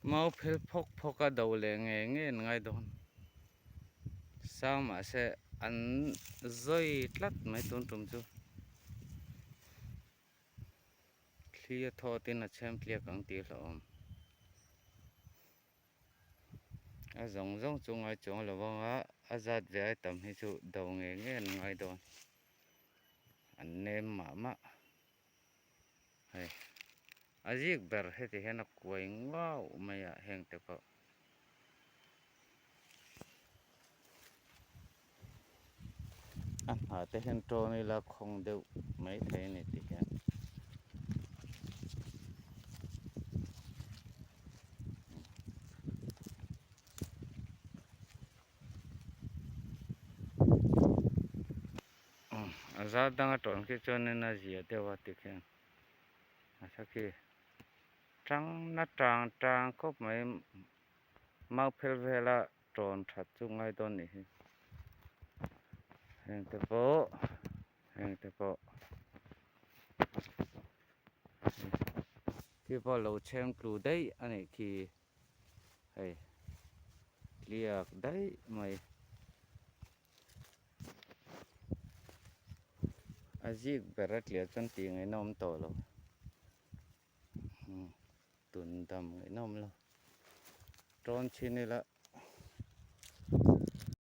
Mau phel phawk phawk a do leh ngei ngei an ngai dawn sang mahse an zawi tlat mai tun tum chu thli a thawt in a chhem tliak ang tih hlauhawm. A zawng zawng chu ngai chuang lo vang a, a zat ve ai tam hi chu do ngei ngei an ngai dawn. An nem mah mah. Hei a zik ber heti hian a kuai ngau mai a heng te pawh. A hnah te hian tawn ila khawng deuh mai thei a ni tih hian. A zar danga tawn khi chuanin a zia deuh a tikhian a khi tang na tang tang khawp mai mau phel vela tawn that chu ngai dawn nih hi heng te pawh heng te pawh khi pawh lo chhem tlu daih a nih khi hei tliak daih mai. A zik ber a tliah chuan tih ngaihna awm tawh lo tun dam ngaihna awm lo tawn chhin ila.